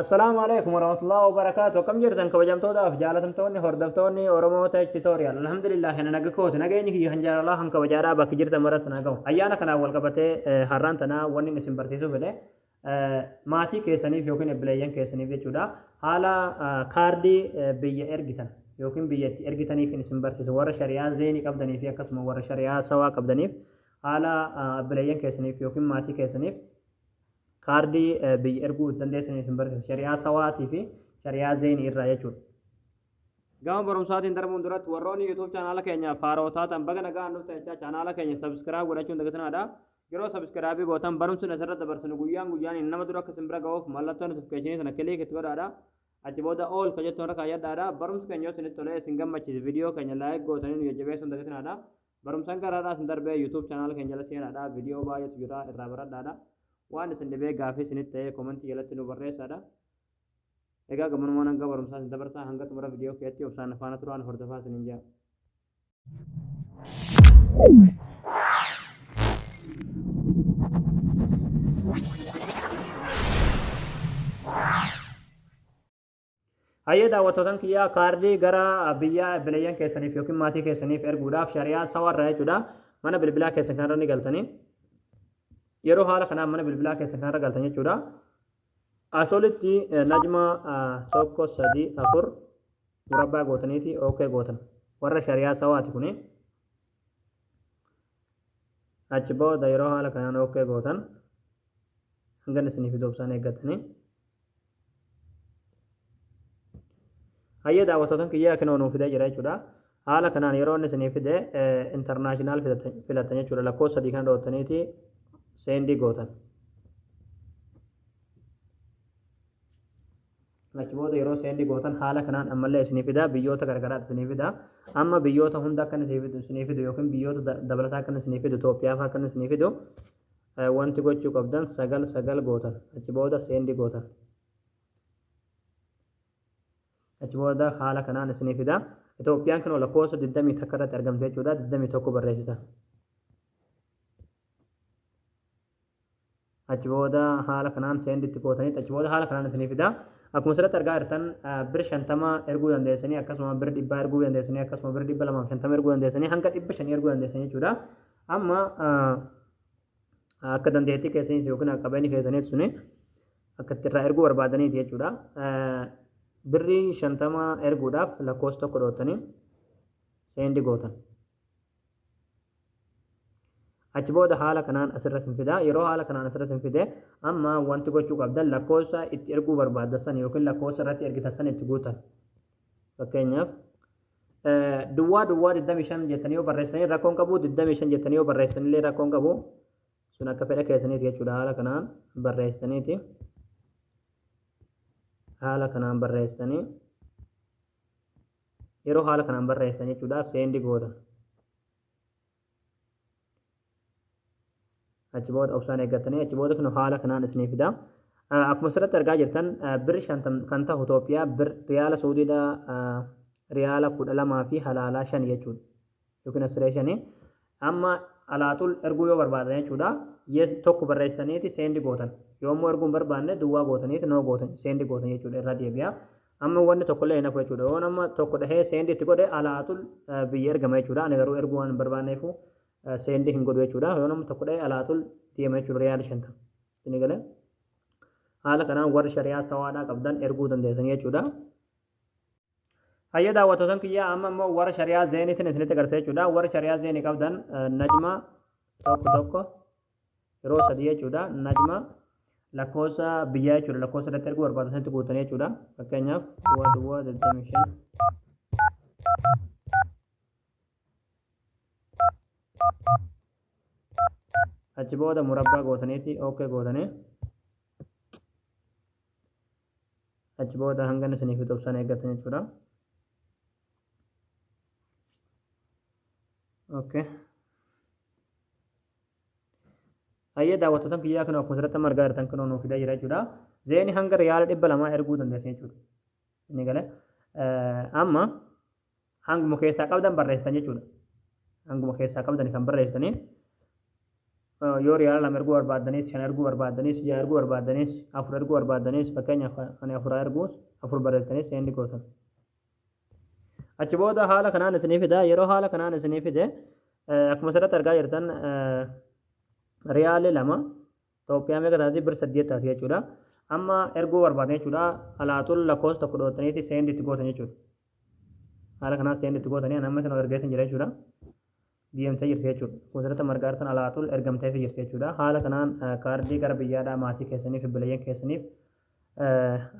Assalaamu alaikum warahmatullahi wabarakaatu. Akkam jirtan kabajamtootaaf jaalatamtoonni hordoftoonni Oromoo Tech Tutorial. Alhamdulillah kana naga kooti. Nageenyi kiyya kan jaalalaa kan kabajaadhaa bakki jirtan mara sana gahu. Ayyaana kanaan wal qabatee har'aan tanaa wanni isin barsiisuu fedhe maatii keessaniif yookiin obboleeyyan keessaniif jechuudha. Haala kaardii biyya ergitan yookiin biyya itti ergitaniif isin barsiisa. Warra shari'aa zeenii qabdanii fi akkasuma warra shari'aa sawaa qabdaniif haala obboleeyyan keessaniif yookiin maatii keessaniif kaardii biyya erguu dandeessanii isin barsiisa. Shari'aa sawaatii fi shari'aa zeenii irraa jechuudha. Gama barumsaatiin darbuun duratti warroonni YouTube chaanaala keenyaaf haaroo taatan baga nagaan dhuftan jechaa chaanaala keenya subscribe godhachuun dagatinaadha. Yeroo subscribe gootan barumsi nuti asirratti dabarsinu guyyaan guyyaan nama dura akka isin bira ga'uuf mallattoo notification sana click itti godhaadha. Achi booda all ka jettu irra kaayyadhaadha. Barumsi keenya yoo isinitti tolee isin gammachiise viidiyoo keenya like gootanii nu jajjabeessuun dagatinaadha. Barumsaan garaadhaa isin darbee YouTube chaanaala keenya jala seenaadha. Viidiyoo baay'eetu jira irraa baradhaadha. Waan isin dhibee gaafii isinitti ta'ee komentii jalatti nu barreessaadha. Egaa gamanumaan hanga barumsaa isin dabarsaa hanga xumura viidiyoo keetti obsaan faana turaan hordofaa isiniin jedha. Hayyee daawwattootan kiyyaa kaardii gara biyya obboleeyyan keessaniif yookiin maatii keessaniif erguudhaaf shari'aa sawarraa jechuudha. Mana bilbilaa keessan kanarra ni galtanii. Yeroo haala kanaan mana bilbilaa keessan kanarra galtan jechuudha. As olitti najma 1 3 4 murabbaa gootaniiti OK gootan. Warra shari'aa sawaati kuni. Achi booda yeroo haala kanaan OK gootan hanga inni isinii fidu obsaan eeggatanii. Hayyee daawwattootan kiyyaa kinoo nuu fidee jira jechuudha. Haala kanaan yeroo inni isinii fide intarnaashinaal filattan jechuudha. Lakkoofsa sadii kana dhoottaniiti seendii gootan. Achi booda yeroo seendii gootan haala kanaan ammallee isinii fida biyyoota garagaraatti isinii fida. Amma biyyoota hunda akka inni isinii fidu yookiin biyyoota dabalataa akka inni isinii fidu Itoophiyaa fa'aa akka inni isinii fidu wanti gochuu qabdan 9 9 gootan. Achi booda seendi gootan. Achi booda haala kanaan isinii fida. Itoophiyaan kunoo lakkoofsa 21 irratti argamte jechuudha. 21 barreessitan. Achi booda haala kanaan seendi itti gootanii achi booda haala kanaan isinii fida. Akkuma asirratti argaa jirtan bir 50 erguu dandeessanii akkasuma bir 100 erguu dandeessanii akkasuma bir 250 erguu dandeessanii hanga 500 erguu dandeessanii jechuudha. Amma akka dandeettii keessaniis yookiin akka qabeenya keessaniis suni akka itti irraa erguu barbaadaniiti jechuudha. Birrii 50 erguudhaaf lakkoofsa tokko dhoottanii seendi gootan. Achi booda haala kanaan asirra sin fida. Yeroo haala kanaan asirra sin fide amma wanti gochuu qabdan lakkoofsa itti erguu barbaaddan san yookiin lakkoofsa irratti ergitan san itti guutan. Fakkeenyaaf duwwaa duwwaa 25 jettanii yoo barreessitanii rakkoon qabu 25 jettanii yoo barreessitanillee rakkoon qabu sun akka fedha keessaniiti jechuudha. Haala kanaan barreessitaniiti. Haala kanaan barreessitanii yeroo haala kanaan barreessitan jechuudha seendi gootan. Achi booda obsaan eeggattanii achi booda kun haala kanaan isinii fida. Akkuma asirratti argaa jirtan birri 50 kan ta'u Itoophiyaa bir riyaala Suudiidha riyaala 12 fi halaalaa 5 jechuudha. Yookiin asiree 5. Amma alaaxul erguu yoo barbaadan jechuudha. Yes tokko barreessitaniiti seendi gootan. Yoommoo erguu hin barbaanne duwwaa gootaniiti noo gootan seendi gootan jechuudha irra deebi'a. Amma wanni tokkollee hin hafu jechuudha. Yoon amma tokko dhahee seendi itti godhe alaaxul biyya ergama jechuudha. Ani garuu erguu waan hin barbaanneefu seendi hin godhu jechuudha. Yoon amma tokko dhahee alaaxul deema jechuudha riyaala 50. Isin galee haala kanaan warri shari'aa sawaadhaa qabdan erguu dandeessanii jechuudha. Hayya daawwattootan kiyyaa amma immoo warra shari'aa zeeniitiin isinitti agarsiisa jechuudha. Warri shari'aa zeenii qabdan najma 1 1 yeroo 3 jechuudha. Najma lakkoofsa biyyaa jechuudha. Lakkoofsa irratti erguu barbaadan sanitti guutanii jechuudha. Fakkeenyaaf duwwaa duwwaa 25 achi booda murabbaa gootaniiti ok gootanii achi booda hanga inni isinii fidu obsaan eeggattan jechuudha. Okay. Hayyee daawwattootan kiyyaa kunoo akkuma asirratti amma argaa jirtan kunoo nuuf fidaa jira jechuudha. Zeeni hanga riyaala 200 erguu dandeessan jechuudha. Inni galee amma hanguma keessaa qabdan barreessitan jechuudha. Hanguma keessaa qabdan kan barreessitanii. Yoo riyaala 2 erguu barbaaddanis, 5 erguu barbaaddanis, 6 erguu barbaaddanis, 4 erguu barbaaddanis, fakkeenyaaf ani 4 erguus, 4 barreessitanis send gootan. Achi booda haala kanaan isinii fida. Yeroo haala kanaan isinii fide, akkuma asirratti argaa jirtan, riyaalli 2 Itoophiyaa meeqa taati? Bir 8 taati jechuudha. Amma erguu barbaadan jechuudha. Alaaxul lakkoofsa 1 dhootaniiti send itti gootan jechuudha. Haala kanaan send itti gootanii, ani amma isin ergeetin jira jechuudha. Deemtee jirti jechuudha. Akkuma asirratti margaa jirtan, alaaxul ergamteefii jirti jechuudha. Haala kanaan kaardii gara biyyaadhaa maatii keessaniif, obboleeyyan keessaniif,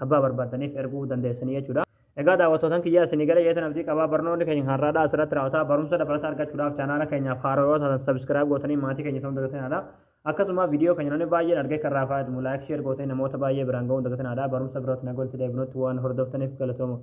abbaa barbaadaniif erguu dandeessanii jechuudha. Egaa daawwattootan kiyyaa, isinii gara jeetan abdii qabaa. Barnoonni keenya har'aadhaa asirratti raawwataa. Barumsa dabalataa argachuudhaaf chaanaala keenyaaf haaroo yoo taatan subscribe gootanii maatii keenya ta'uu dagatinaadha. Akkasuma viidiyoo keenya namni baay'een argee kan irraa fayyadamu like, share gootanii namoota baay'ee biraan ga'uu dagatinaadha. Barumsa birootti nagaa walitti deebinutti waan hordoftaniif galatooma.